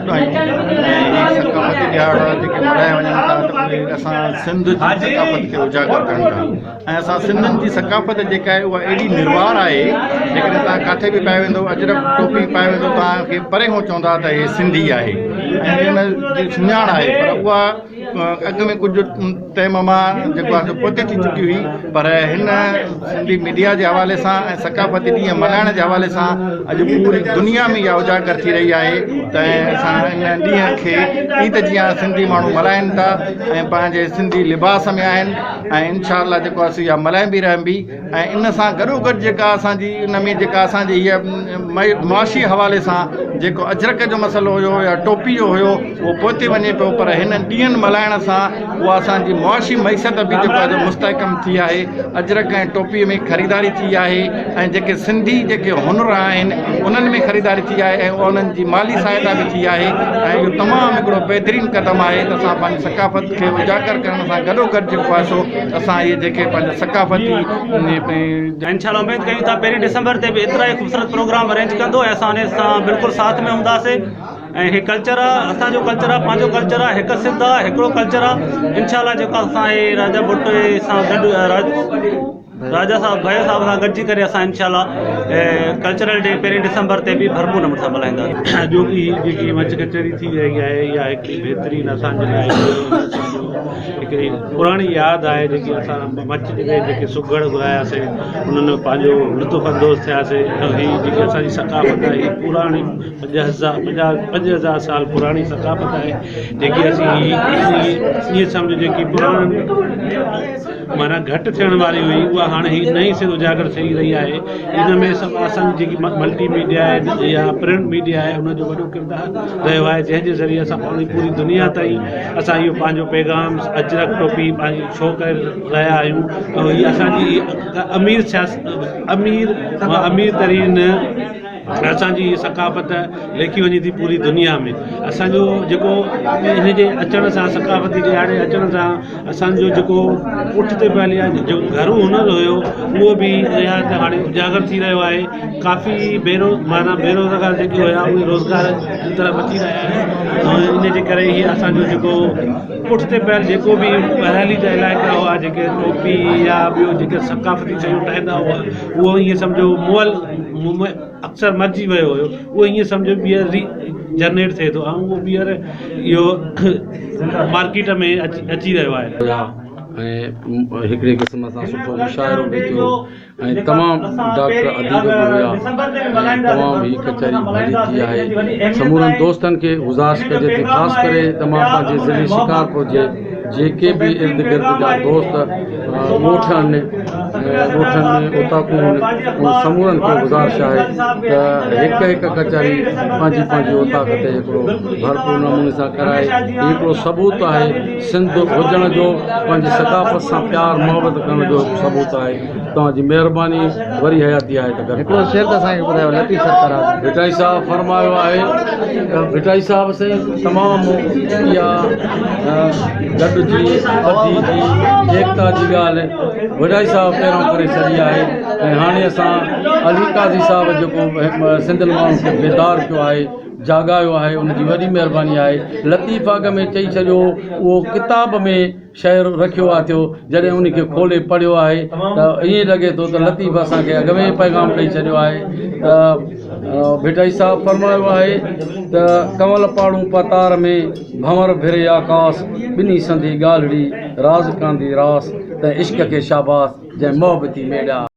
گڏ آهيون ۽ هي ثقافتي ڏهاڙا جيڪي ملهايا وڃن ٿا ته اهي اسان سنڌ جي ثقافت کي اجاگر ڪن ٿا ۽ اسان سنڌين جي ثقافت جيڪا آهي اها ايڏي نروار آهي جيڪڏهن توهان ڪاٿي به پائي ويندو اجرڪ ٽوپي پائي ويندو توهان کي پري کان چوندا ته هي سنڌي آهي ۽ ان جي سڃاڻ آهي پر اها اڳ ۾ ڪجهه ٽيم مان جيڪو آهي سو پوئتي ٿي چڪي هئي پر هن سنڌي ميڊيا جي حوالي سان ۽ ثقافتي ڏينهن ملهائڻ جي حوالي سان اڄ پوري دنيا ۾ اها اجاگر ٿي رهي آهي ته اسان ان ڏينهن کي عيد جيان سنڌي ماڻهو ملهائن ٿا ۽ پنهنجي سنڌي لباس ۾ آهن ۽ انشاء الله جيڪو آهي سو اها ملهائبي رهبي ۽ ان سان گڏوگڏ جيڪا اسان جي ان ۾ جيڪا اسان جي هيء معاشي حوالي سان جيڪو اجرڪ جو مسئلو هيو يا ٽوپي جو هيو اهو پوئتي وڃي پيو پر هن ڏينهن ملهائڻ سان اها اسان جي معاشي معيشت به جيڪو آهي مستحڪم ٿي آهي اجرڪ ۽ ٽوپي ۾ خريداري ٿي آهي ۽ جيڪي سنڌي جيڪي هنر آهن انهن ۾ خريداري ٿي آهي ۽ انهن جي مالي سهائتا به ٿي آهي ۽ اهو تمام هڪڙو بهترين قدم آهي ته اسان پنهنجي ثقافت کي اجاگر ڪرڻ سان گڏوگڏ جيڪو آهي سو اسان اهي جيڪي پنهنجا ثقافتي. انشاء الله اميد ڪيون ٿا پهرين ڊسمبر تي به ايترا ئي خوبصورت پروگرام ارينج ڪندو ۽ اسان ان سان بلڪل ساٿ ۾ هونداسين ۽ هي ڪلچر آ اسان جو ڪلچر آ پنهنجو ڪلچر آ هڪ سنڌ آ هڪڙو ڪلچر آ انشاء الله جيڪو اسان هي راجا ڀٽو سان گڏ راجا صاحب ڀيو صاحب سان گڏجي ڪري اسان انشاء الله ڪلچرل ڊي پهرين ڊسمبر تي به ڀرپور نموني سان ملهائينداسين. اڄوڪي هي جيڪي مچ ڪچهري ٿي رهي آهي اها هڪڙي بهترين اسان جي لاء هڪڙي پراڻي ياد آهي جيڪي اسان مچ ۾ جيڪي سگهڙ گهراياسين انهن ۾ پنهنجو لطف اندوز ٿياسين ۽ هي جيڪي اسان جي ثقافت آهي هي پراڻي 5000 5000 سال پراڻي ثقافت آهي جيڪي اسين ائين سمجهو جيڪي پراڻن معنيٰ گهٽ ٿيڻ واري هئي اها هاڻي هي نئين سر اجاگر ٿي رهي آهي ان ۾ سڀ اسان جي جيڪي ملٽي ميڊيا آهي يا پرنٽ ميڊيا آهي ان جو وڏو ڪردار رهيو آهي جنهن جي ذريعي اسان پاڻ پوري دنيا تائين اسان اهو پنهنجو پيغام اجرڪ ٽوپي پنهنجي شو ڪري رهيا آهيون ۽ هي اسان جي امير سياست امير امير ترين اسان جي ثقافت ليکي وڃي ٿي پوري دنيا ۾ اسان جو جيڪو هن جي اچڻ سان ثقافتي ڏهاڙي اچڻ سان اسان جو جيڪو پٺتي پيل يا جيڪو گهرو هنر هيو اهو به اها ته هاڻي اجاگر ٿي رهيو آهي ڪافي بيرو معنيٰ بيروزگار جيڪي هيا اهي روزگار جي طرف اچي رهيا آهن ۽ ان جي ڪري هي اسان جو جيڪو پٺتي پيل جيڪو به ٻهراڙي جا علائقا هئا جيڪي ٽوپي يا ٻيو جيڪي ثقافتي شيون ٺاهيندا هئا اهو ائين سمجهو مئل اڪثر مرجي ويو هيو اهو ائين سمجهو ٻيهر ري جنريٽ ٿئي ٿو ۽ اهو ٻيهر اهو مارڪيٽ ۾ اچي رهيو آهي. هيا ۽ هڪڙي قسم سان سٺو مشاعرو به ٿيو ۽ تمام ڊاڪٽر اديب به هيا ۽ تمام هي ڪچهري ڀلي ٿي آهي سمورن دوستن کي گذارش ڪجي ٿي خاص ڪري ته مان پنهنجي ضلعي شڪارپور جي جيڪي به ارد گرد جا دوست ڳوٺ آهن ڳوٺن ۾ اوطاقون آهن انهن سمورن کي گذارش آهي ته هڪ هڪ ڪچهري پنهنجي پنهنجي اوطاق تي هڪڙو ڀرپور نموني سان ڪرائي هي هڪڙو ثبوت آهي سنڌ هجڻ جو پنهنجي ثقافت سان پيار محبت ڪرڻ جو هڪ ثبوت آهي توهان جي مهرباني وري حياتي آهي ته گڏ هڪڙو شعر ته اسان کي ٻڌايو لطيف سرڪار جو. ڀٽائي صاحب فرمايو آهي ته ڀٽائي صاحب سائين تمام اها گڏجي ٻڌي جي ايڪتا جي ڳالهه ڀٽائي صاحب پهريون ڪري ڇڏي آهي ۽ هاڻي اسان علي قاضي صاحب جيڪو سنڌين ماڻهن کي بيدار ڪيو آهي جاڳايو آهي ان جي وڏي مهرباني آهي لطيف اڳ ۾ چئي ڇڏيو اهو ڪتاب ۾ شعر رکيو آ ٿيو جڏهن ان کي کولي پڙهيو آهي ته ائين لڳي ٿو ته لطيف اسان کي اڳ ۾ پيغام ڏئي ڇڏيو آهي ته ڀٽائي صاحب فرمايو آهي ته ڪنول پاڙون پاتار ۾ ڀنور ڀري آڪاس ٻنهي سندي ڳالهڙي راز ڪاندي راس تنهن عشق کي شاباس جنهن محبتي ميڙيا.